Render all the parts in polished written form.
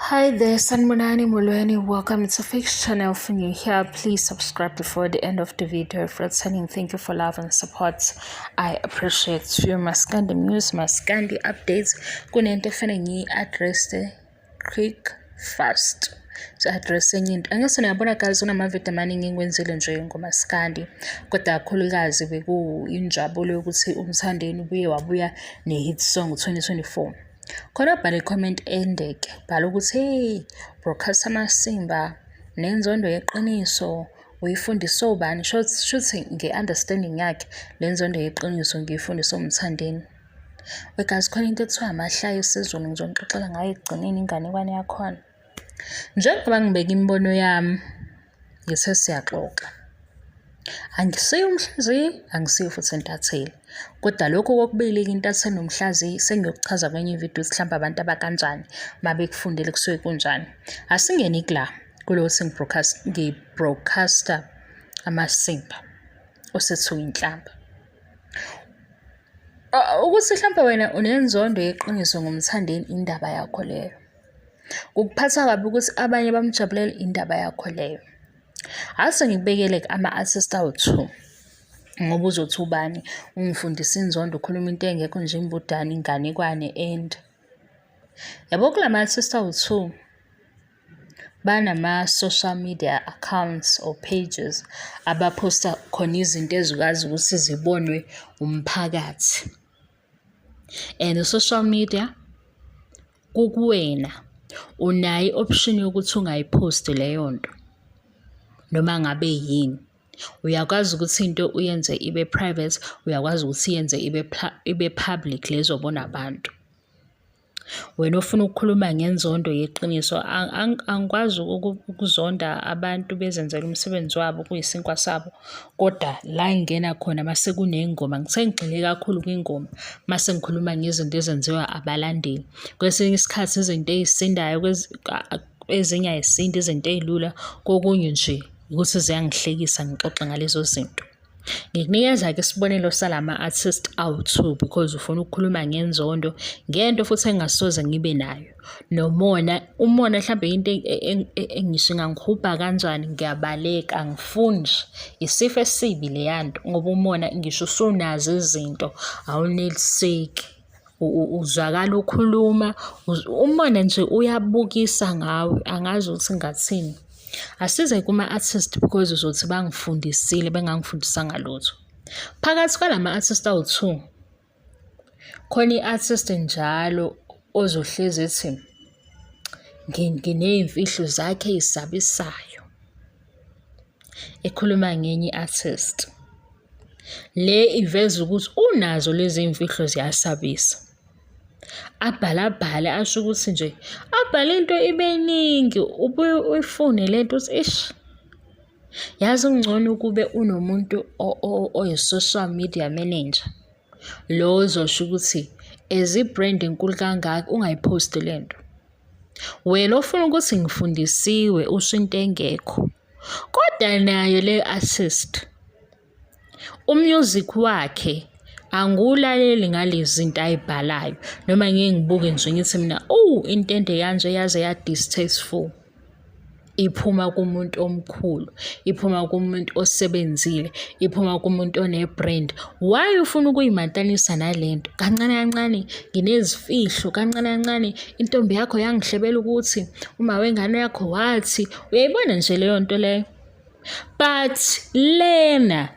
Hi there, Sanibonani Molweni. Welcome to Fix Channel. If you're new here, please subscribe before the end of the video. If returning, thank you for love and support. I appreciate you. Maskandi news, Maskandi updates. Kunento efane ngiyi-address quick fast. So address enye into. Angeke niyabona guys, kunamavidiyo amaningi engiwenzile nje ngomaskandi. Kodwa kakhulukazi bekuyinjabulo yokuthi uMthandeni ubuye wabuya ne-hit song 2024. Khona bhala i-comment ende-ke, bhala ukuthi hey, broadcast amasimba nenzondo yeqiniso uyifundise ubani? Shuthi nge-understanding yakhe le nzondo yeqiniso ngiyifundise uMthandeni. We guys, khona into ekuthiwa amahlaya esiZulu, ngizonixoxela ngayo ekugcineni inganekwane yakhona. Njengoba ngibeka imibono yami, ngithe siyaxoxa. Angisiye umhlaziyi, angisiyo futhi intatheli. Kodwa lokhu kokubili-ke intatheli nomhlaziyi sengiyokuchaza kwenye ividiyo ukuthi mhlawumbe abantu abakanjani uma bekufundele kusuke kunjani. Asingene kula kulokuthi ngi-broadcaster amasimba osethuka inhlamba. Ukuthi mhlawumbe wena unenzondo yeqiniso ngoMthandeni indaba yakho leyo. Kukuphatha kabi ukuthi abanye bamjabulela indaba yakho leyo. Ase ngikubekele-ke ama-artist awu-two ngoba uzothi ubani ungifundisa inzondo ukhuluma into engekho nje imbudane inganekwane and yabo kulama artist awu-two banama-social media accounts or pages abaphosta khona izinto ezikwazi ukuthi zibonwe umphakathi. And social media kukuwena unayo i-option yokuthi ungayiphosti leyo nto noma ngabe yini. Uyakwazi ukuthi into uyenze ibe private, uyakwazi ukuthi iyenze ibe public le ezobona abantu. Wena ofuna ukukhuluma ngenzondo yeqiniso, angikwazi ukuzonda abantu bezenzela umsebenzi wabo kuyisinkwa sabo, kodwa la engingena khona mase kuney'ngoma, ngithe ngigxile kakhulu kwingoma mase ngikhuluma ngezinto ezenziwa abalandeli. Kwesinye isikhathi izinto ey'sindayo ezinye ay'sindi izinto ey'lula, kokunye nje ukuthi ziyangihlekisa ngixoxe ngalezo zinto. Ngikunikeza-ke isibonelo salama-artist awu-two because ufuna ukukhuluma ngenzondo, ngento futhi engingasoze ngibe nayo. Nomona, umona hlampe into engisho ingangihubha kanjani ngiyabaleka, angifuni nje. Isifo esibi leya nto ngoba umona ngisho usunazo izinto awuneliseki. Uzwakala ukhuluma, umona nje uyabukisa ngawe, angazi ukuthi ngingathini. Asize kuma-artist because uzothi bangifundisile bengangifundisanga lutho. Phakathi kwalama-artist awu-two, khona i-artist njalo ozohlezi ethi nginey'mfihlo zakhe ey'sabisayo, ekhuluma ngenye i-artist. Le iveza ukuthi unazo lezi iy'mfihlo ziyasabisa. Abhale abhale asho ukuthi nje abhale into ibe ningi ubuye uyifune le nto uthi ish. Yazi kungcono ukube unomuntu oyi-social media manager lo ozosho ukuthi as i-brand enkulu kangaka ungayiphosti le nto. Wena ofuna ukuthi ngifundisiwe usho into engekho, kodwa nayo le artist u-music wakhe angiwulaleli ngalezi zinto ay'bhalayo noma ngike ngibuke nje ngithi mina oh into ende kanje yaze ya-distasteful. Iphuma kumuntu omkhulu, iphuma kumuntu osebenzile, iphuma kumuntu one-brand. Why ufuna ukuyimatanisa nale nto? Kancane kancane nginezimfihlo, kancane kancane intombi yakho yangihlebela ukuthi uma wengane yakho wathi, uyayibona nje leyo nto leyo. But lena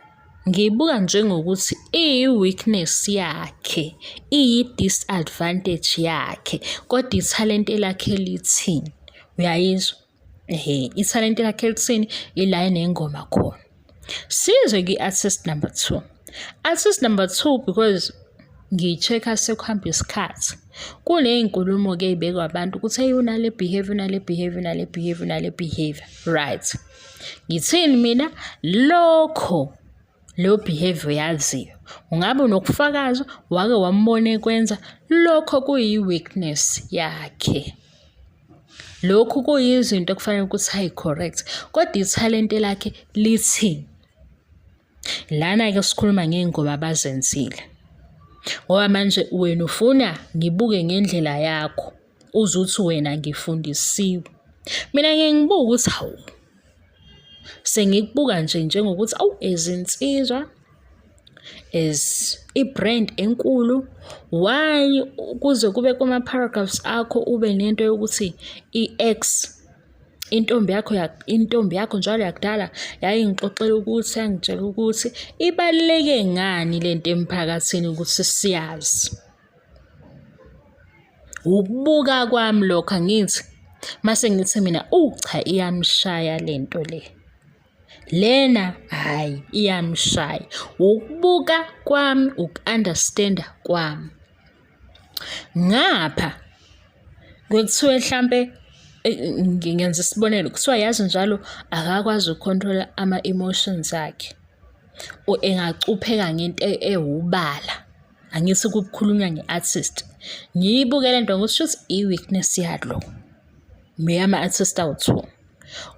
ngiyibuka njengokuthi iyi-weakness yakhe, iyi-disadvantage yakhe, kodwa ithalente lakhe lithini? Uyayizwa? Ehhe, ithalente lakhe lithini? Ila enengoma khona. Sizwe kwi-artist number two. Artist number two because ngiyi-check-a sekuhamba isikhathi. Kuney'nkulumo-ke ey'bekwa abantu ukuthi eyi unale behavior, unale behavior, unale behavior, unale behavior. Right. Ngithini mina? Lokho leyo behavior yaziyo. Ungabe unokufakaza wake wambona ekwenza, lokho kuyi-weakness yakhe. Lokhu kuyizinto ekufanele ukuthi ayi-correct, kodwa ithalente lakhe lithini? Lana-ke sikhuluma ngey'ngoma abazenzile. Ngoba manje wena ufuna ngibuke ngendlela yakho. Uze uthi wena ngifundisiwe. Mina ngike ngibuke ukuthi hawu, sengikubuka nje njengokuthi awu izinsizwa as i-brand enkulu, why kuze kube kuma-paragraphs akho ube nento yokuthi i-ex intombi yakho intombi yakho njalo yakudala yayingixoxela ukuthi yangitshela ukuthi ibaluleke ngani lento emphakathini ukuthi siyazi. Ukubuka kwami lokho angithi mase ngithi mina cha iyamshaya lento le. Lena hhayi iyamshaya. Ukubuka kwami, uku-understand-a kwami. Ngapha kuthiwe hlampe ngenza isibonelo, kuthiwa yazi njalo akakwazi uku-control-a ama-emotions akhe. Engacupheka ngento ewubala. Angithi kukhulunywa nge-artist. Ngiyibuke le nto ngokuthi shuthi i-weakness yalo. Ama-artist awu-two.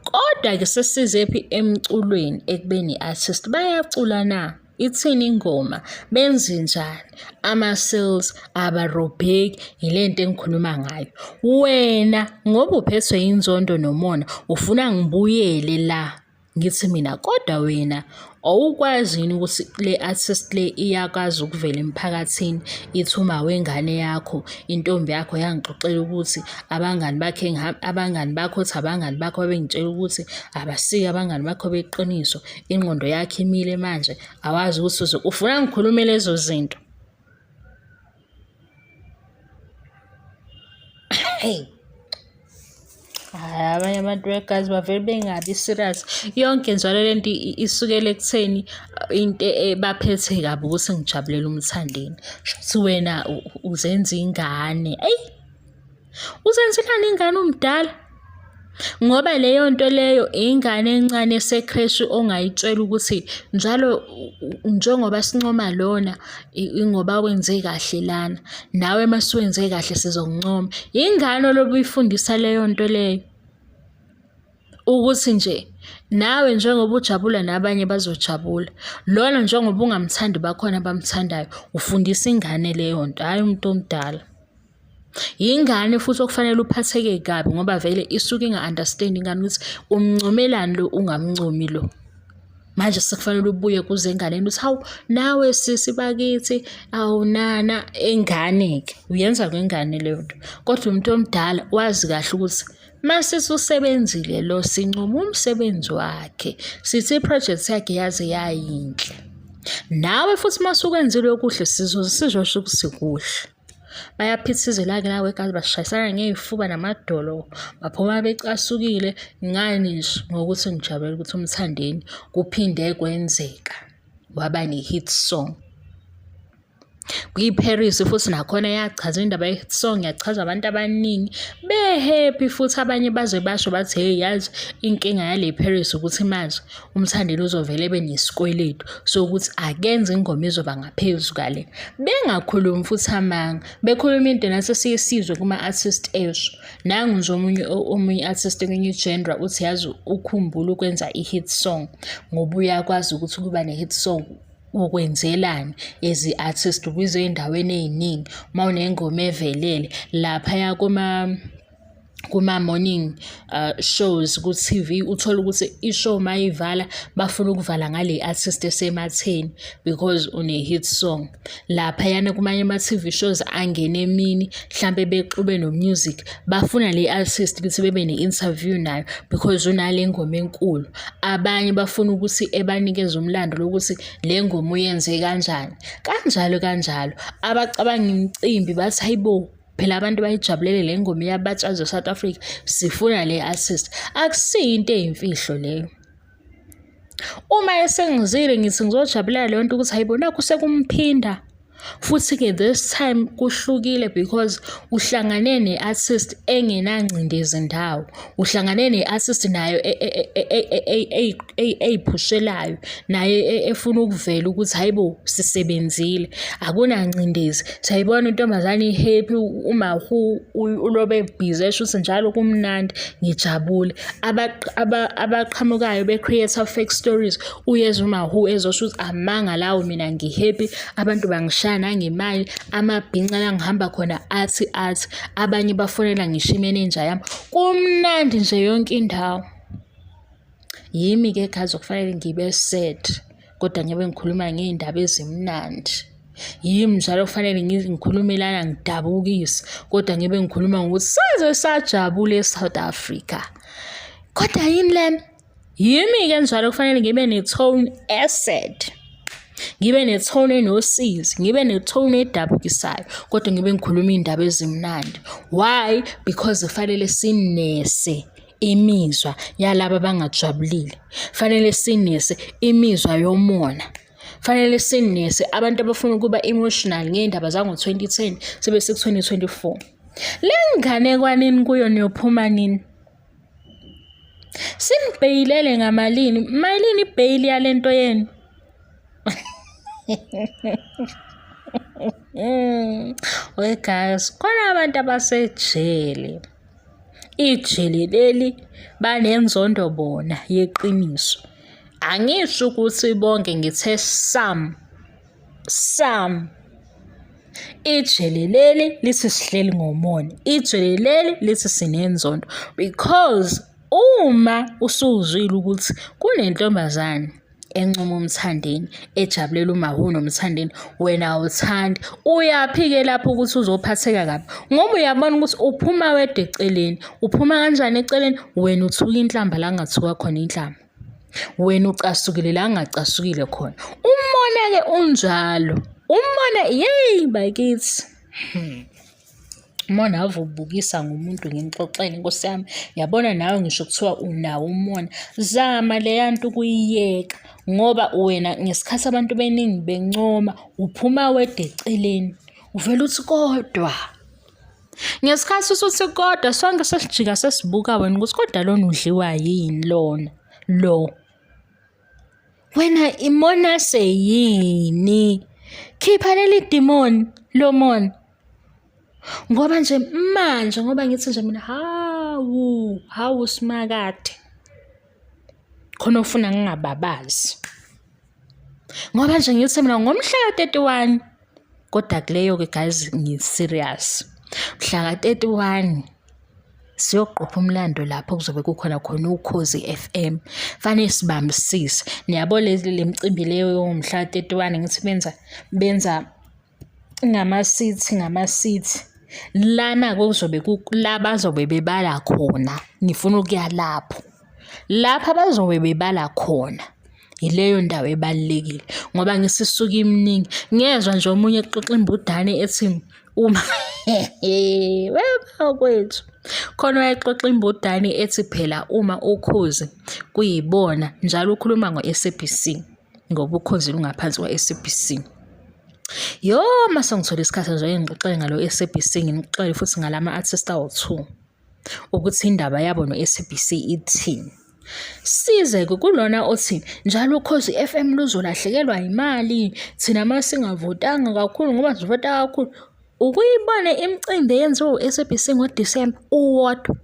Kodwa-ke sesizephi emculweni ekubeni i-artist, bayacula na? Ithini ingoma? Benzenjani? Ama-sales abarobheki, yile nto engikhuluma ngayo. Wena ngoba uphethwe yinzondo nomona, ufuna ngibuyele la Ngithi mina kodwa wena awukwazi yini ukuthi le artist le iyakwazi ukuvela emphakathini ithi uma wengane yakho intombi yakho yangixoxela ukuthi abangani bakhe abangani bakho uthi abangani bakho babengitshela ukuthi abasike abangani bakho beqiniso ingqondo yakhe imile manje awazi ukuthi ufuna ngikhulume lezo zinto. Hey. Hhayi abanye abantu begazi bavele bengabi serious. Yonke njalo le nto isukela ekutheni into ebaphethe kabi ukuthi ngijabulela uMthandeni. Shuthi wena uzenza ingane. Eyi, uzenzelani ingane umdala? Ngoba leyo nto leyo ingane encane esekreshi ongayitshela ukuthi njalo njengoba sincoma lona ingoba wenze kahle lana, nawe uma suwenze kahle sizokuncoma. Ingane olobe uyifundisa leyo nto leyo ukuthi nje nawe njengoba ujabula nabanye bazojabula. Lona njengoba ungamthandi bakhona abamthandayo, ufundisa ingane leyo nto, hhayi umuntu omdala. Yingane futhi okufanele uphatheke kabi ngoba vele isuke inga-understand ingane ukuthi umncomelani lo ungamncomi lo. Manje sekufanele ubuye kuze enganeni uthi hawu nawe sisi bakithi awu nana engane-ke uyenza kwengane leyo nto. Kodwa umuntu omdala wazi kahle ukuthi masithi usebenzile lo sincoma umsebenzi wakhe sithi iphrojekthi yakhe yaze yayinhle. Nawe futhi masukwenzile okuhle sizoze sizosho ukuthi kuhle. Bayaphithizela-ke la wegazi bashayisana ngey'fuba namadolo, baphuma becasukile. Ngani nje? Ngokuthi ngijabulele ukuthi uMthandeni kuphinde kwenzeka waba ne-hit song. Kwi-Paris futhi nakhona yachaza indaba ye-hit song, yachaza abantu abaningi be-happy futhi abanye baze basho bathi hheyi yazi inkinga yale Paris ukuthi manje uMthandeni uzovele ebe nesikweletu sokuthi akenze ingoma ezoba ngaphezu kwale. Bengakhulumi futhi amanga, bekhuluma into nathi esiye sizwe kuma-artist esho. Nangu nje omunye omunye i-artist kwenye i-genre uthi yazi ukhumbula ukwenza i-hit song ngoba uyakwazi ukuthi ukuba ne-hit song ukwenzelani as i-artist ubizwe ey'ndaweni ey'ningi uma unengoma evelele laphaya kuma kuma-morning shows ku-T_V, uthole ukuthi i-show mayivala bafuna ukuvala ngale artist esematheni because une-hit song. Laphayana kumanye ama-T_V shows angena emini hlampe bexube no-music, bafuna le artist ukuthi bebe ne-interview nayo because unale ngoma enkulu. Abanye bafuna ukuthi ebanikeze umlando lokuthi le ngoma uyenze kanjani, kanjalo kanjalo. Abacabanga imicimbi bathi hayi bo, phela abantu bayijabulele le ngoma iyabatshaza e-South Africa, sifuna le artist. Akusiyo into eyimfihlo leyo. Uma esengizile ngithi ngizojabulela leyo nto ukuthi hayibo nakhu sekumphinda. Futhi-ke this time kuhlukile because uhlangane ne-artist engenangcindezi ndawo. Uhlangane ne-artist nayo eyiphushelayo naye efuna ukuvela ukuthi hhayi bo sisebenzile akunangcindezi. Siyayibona intombazane i-happy uMahu ulobe ebhizi esho ukuthi njalo kumnandi ngijabule. Abaqhamukayo be-create-a fake stories uyeza uMahu ezosho ukuthi amanga lawo mina ngi-happy abantu bangishaya. Bangishaya nangemali, amabhinca la ngihamba khona athi athi, abanye bafonela ngisho imenenja yami. Kumnandi nje yonke indawo. Yimi-ke guys okufanele ngibe sad kodwa ngibe ngikhuluma ngey'ndaba ezimnandi. Yimi njalo okufanele ngikhulume lana ngidabukise kodwa ngibe ngikhuluma ngokuthi saze sajabula e-South Africa. Kodwa yini lena? Yimi-ke njalo kufanele ngibe ne-tone e-sad, ngibe ne-tone enosizi, ngibe ne-tone edabukisayo, kodwa ngibe ngikhuluma iy'ndaba ezimnandi. Why? Because kufanele sinese imizwa yalaba abangajabulile. Fanele sinese imizwa yomona. Fanele sinese abantu abafuna ukuba emotional ngey'ndaba zango-2010 sebe seku-2024. Le nganekwane nikuyo niyophuma nini? Sinibheyilele ngamalini? Malini ibheyili yale nto yenu? We guys, khona abantu abasejele. Ijele leli banenzondo bona yeqiniso. Angisho ukuthi bonke ngithe some some. Ijele leli lithi sihleli ngomona, ijele leli lithi sinenzondo because uma usuzwile ukuthi kunentombazane encoma uMthandeni, ejabulela uMahu noMthandeni, wena awuthandi. Uyaphi-ke lapho ukuthi uzophatheka kabi? Ngoba uyabona ukuthi uphuma wedwa eceleni. Uphuma kanjani eceleni? Wena uthuka inhlamba la kungathuka khona inhlamba. Wena ucasukile la ngingacasukile khona. Umona-ke unjalo. Umona, yeyi bakithi. Umona ave ubukisa ngomuntu nginixoxele nkosi yami. Yabona nawe ngisho kuthiwa unawo umona, zama leya nto ukuyiyeka ngoba wena ngesikhathi abantu beningi bencoma uphuma wedwa eceleni. Uvele uthi kodwa. Ngesikhathi usuthi kodwa sonke sesijika sesibuka wena ukuthi kodwa lona udliwa yini lona lo. Wena imona seyini? Khipha leli dimoni lomona. Ngoba nje manje ngoba ngithi nje mina hawu hawu simakade. Khona ofuna ngingababazi. Ngoba nje ngithi mina ngomhla ka-31 kodwa kuleyo-ke guys ngi-serious. Mhla ka-31 siyoqopha umlando lapho kuzobe kukhona khona Ukhozi FM. Fanele sibambisise. Niyabo lezi le micimbi leyo yomhla ka-31 ngithi benza benza ngama-city ngama-city. Lana-ke kuzobe la bazobe bebala khona, ngifuna ukuya lapho. Lapha bazobe bebala khona yileyo ndawo ebalulekile ngoba ngisisuka iminingi. Ngezwa nje omunye exoxa imbudane ethi uma webakwethu khona wayexoxa imbudane ethi phela uma ukhozi kuyibona njalo ukhuluma ngo-S_A_B_C ngoba ukhozi lungaphansi kwa-S_A_B_C. Yo, mase ngithola isikhathi nje ngixoxe ngalo S_A_B_C nginixoxele futhi ngalama artist awu-two. Ukuthi indaba yabo no-S_A_B_C ithini. Size-ke kulona othi njalo Ukhozi F_M luzolahlekelwa yimali, thina uma singavotanga kakhulu ngoba sivota kakhulu. Ukuyibone imicimbi eyenziwa u-S_A_B_C ngoDisemba uwodwa.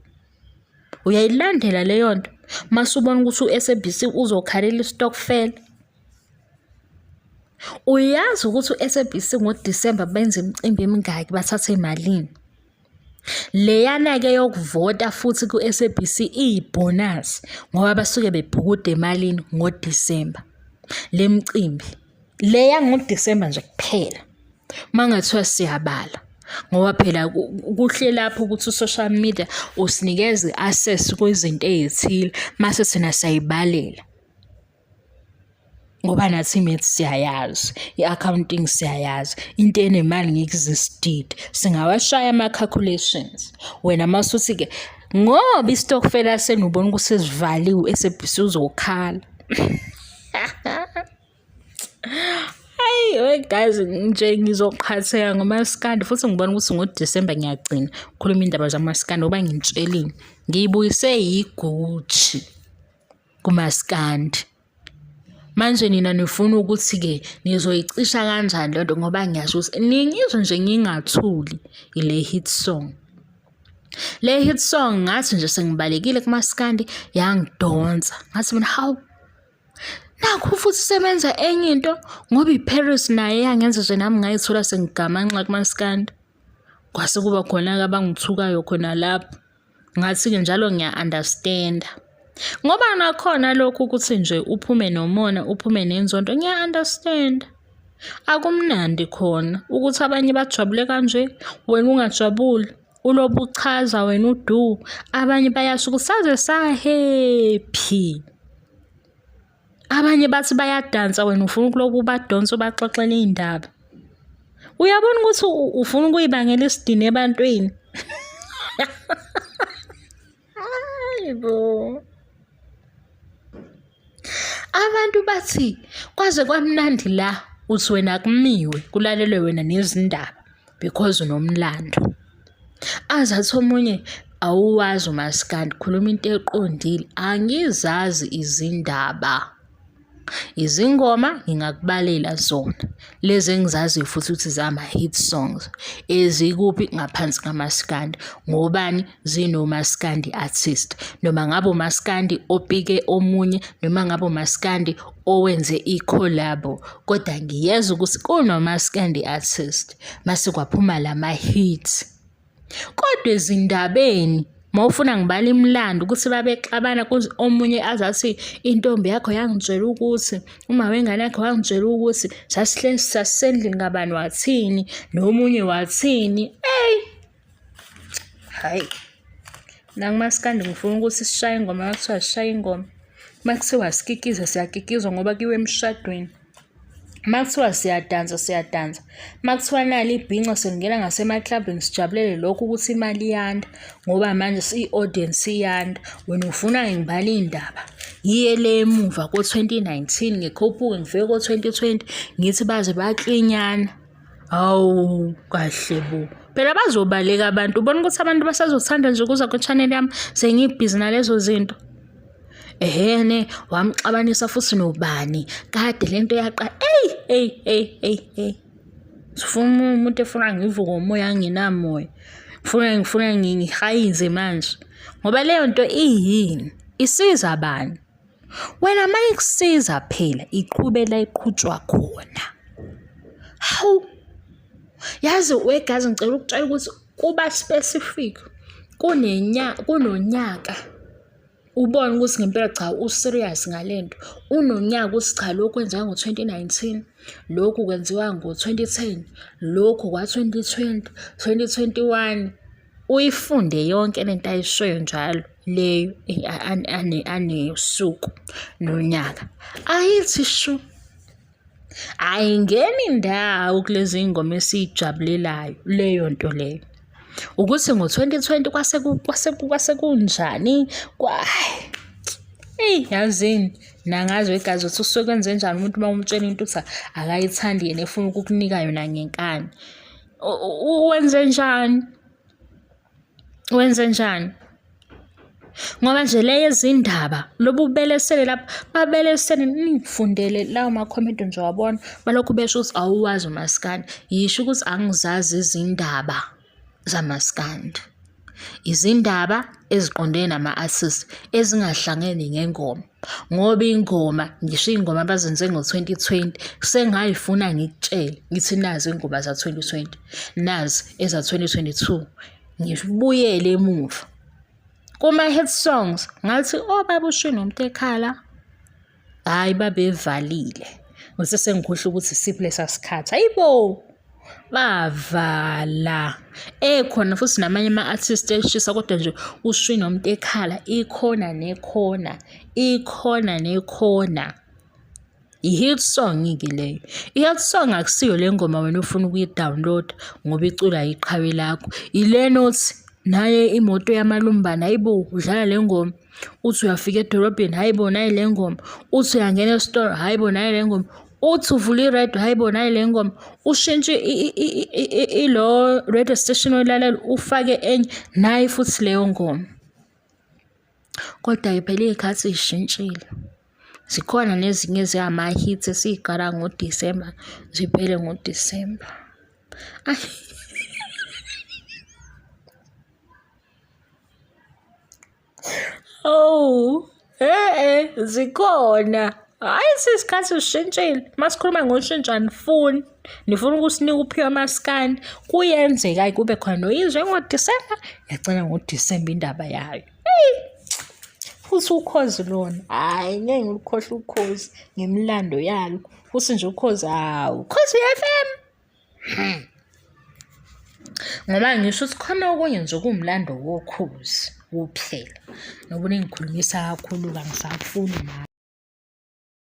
Uyayilandela leyo nto mase ubona ukuthi u-S_A_B_C uzokhalela isitokfela. Uyazi ukuthi u-S_A_B_C ngoDisemba benza imicimbi emingaki bathathe malini? Leyana-ke yokuvota futhi ku-S_A_B_C iyibhonasi ngoba basuke bebhukuda emalini ngoDisemba. Le micimbi le yangoDisemba nje kuphela uma kungathiwa siyabala ngoba phela kuhle lapho ukuthi u-social media usinikeza i-access kwizinto ey'thile mase thina siyayibalela. Ngoba nathi i-maths siyayazi, i-accounting siyayazi, into enemali ngeke ize isidide. Singawashaya ama-calculations. Wena uma usuthi-ke ngoba isitokfela senu ubona ukuthi sesivaliwe esebhisi uzokhala. Hayi we guys nje ngizoqhatheka ngomaskandi futhi ngibona ukuthi ngoDisemba ngiyagcina ukukhuluma indaba zamaskandi ngoba ngitshelile ngiyibuyise yiGucci. Kumaskandi. Manje nina nifuna ukuthi-ke nizoyicisha kanjani le nto ngoba ngiyasho ukuthi ningizwe nje ngingathuli ile hit song. Le hit song ngathi nje sengibalekile kumaskandi yangidonsa. Ngathi mina hawu, Nakhu futhi sebenza enye into ngoba iParis naye yangenza nje nami ngayithola sengigamanxa kumaskandi. Kwase kuba khona-ke abangithukayo khona lapho. Ngathi-ke njalo ngiya-understand-a. Ngoba nakhona lokhu ukuthi nje uphume nomona, uphume nenzondo, ngiya-understand-a. Akumnandi khona ukuthi abanye bajabule kanje, wena ungajabuli. Ulobe uchaza wena udu, abanye bayasho ukuthi saze sa-happy. Abanye bathi bayadansa wena ufuna ukuloku ubadonsa ubaxoxela iy'ndaba. Uyabona ukuthi ufuna ukuyibangela isidina ebantwini. Hayi bo. Abantu bathi kwaze kwamnandi la uthi wena akumiwe kulalelwe wena nezindaba because unomlando. Aze athi omunye awuwazi umaskandi khuluma into eqondile. Angizazi izindaba. Izingoma ngingakubalela zona lezi engizaziyo futhi ukuthi zama-hit songs ezikuphi ngaphansi kamaskandi ngobani zinomaskandi artist noma ngabe umaskandi opike omunye noma ngabe umaskandi owenze i-collabo kodwa ngiyezwa ukuthi kunomaskandi artist mase kwaphuma lama-hit. Kodwa ezindabeni mawufuna ngibale imilando ukuthi babexabana kuze omunye aze athi intombi yakho yangitshela ukuthi uma wengane yakho wangitshela ukuthi sasihlezi sasisendlini kabani wathini nomunye wathini eyi hhayi nakumaskandi ngifuna ukuthi sishaye ingoma uma kuthiwa sishaye ingoma uma kuthiwa sikikize siyakikizwa ngoba kuyiwe emshadweni. Uma kuthiwa siyadansa siyadansa, uma kuthiwa nali ibhinca singena ngasemaklabhini sijabulele lokho ukuthi imali iyanda ngoba manje i-audience iyanda. Wena ufuna ngibale iy'ndaba ngiye le emuva ko-2019 ngikhuphuke ngifike ko-2020 ngithi baze baklinyana. Hawu kahle bo. Phela bazobaleka abantu ubona ukuthi abantu basazothanda nje ukuza kwi-channel yami sengibhizi nalezo zinto. Ehhene wamxabanisa futhi nobani kade lento yaqala eyi eyi eyi eyi eyi sifuna umuntu efuna ngivuke umoya angenamoya ngifuna ngifuna ngihayize manje ngoba leyo nto iyini isiza bani wena uma ikusiza phela iqhubela iqhutshwa khona hawu yazi wegazi ngicela ukutshela ukuthi kuba specific kunonyaka ubone ukuthi ngempela cha u-serious ngale nto. Unonyaka ukuthi cha lokhu kwenzeka ngo-2019, lokhu kwenziwa ngo-2010, lokhu kwa-2020, 2021. Uyifunde yonke lento ayishoyo njalo leyo anesuku nonyaka. Ayithi shu. Ayingeni ndawo kulezi ngoma esiyijabulelayo leyo nto leyo. Ukuthi ngo-2020 kwase kwase kwase kunjani kwa eyi yazini nangazi wegazi ukuthi usuke kwenze njani umuntu uma umtshela into ukuthi akayithandi yena efuna ukukunika yona ngenkani. Wenze njani? Wenze njani? Ngoba nje le yezindaba lobu belesele lapha babelesele ningifundele lawo makhomenti nje wabona balokhu besho ukuthi awuwazi umaskandi. Yisho ukuthi angizazi izindaba zamaskandi. Izindaba eziqondene nama-artist ezingahlangene ngengoma. Ngoba ingoma ngisho iy'ngoma abazenze ngo-2020 sengayifuna ngikutshele ngithi nazi iy'ngoma za-2020 nazi eza-2022 ngibuyele emuva. Kuma-hit songs ngathi obaba oh, uShwi noMtekhala hhayi babevalile. Ngise sengikhohlwa ukuthi isiphi lesa sikhathi. Hayibo! Bavala. Ekhona futhi namanye ama-artist eshisa kodwa nje uShwi noMtekhala ikhona nekhona, ikhona nekhona. I-hit song-ke leyo. I-hit song akusiyo le ngoma wena ofuna ukuyi-download ngoba iculwa iqhawe lakho. Ilena othi naye imoto yamalumbane, hayibo udlala le ngoma. Uthi uyafika edolobheni, hhayi bo nayi le ngoma. Uthi uyangena esitolo, hhayi bo nayi le ngoma. Uthi uvula i-radio, hhayi bo nayi le ngoma. Ushintshe ilo radio station oyilalela ufake enye, nayi futhi leyo ngoma. Kodwa-ke phela iy'khathi zishintshile. Zikhona nezinye ezingama-hits esiy'qala ngoDisemba ziphele ngoDisemba. Oh, eh zikhona. Hhayi isikhathi sishintshile. Uma sikhuluma ngoshintsho anifuni. Nifuna ukusinika uphiwa maskandi. Kuyenzeka-ke kube khona noyizwe ngoDisemba, yagcina ngoDisemba indaba yayo. Eyi! Futhi ukhozi lona, hhayi ngeke ngilukhohlwe ukhozi ngemilando yalo. Futhi nje ukhozi, hawu, Ukhozi F_M. Ngoba ngisho ukuthi khona okunye nje okuwumlando wokhozi kuphela. Noba ningikhulumisa kakhulu-ke angisakufuni nami.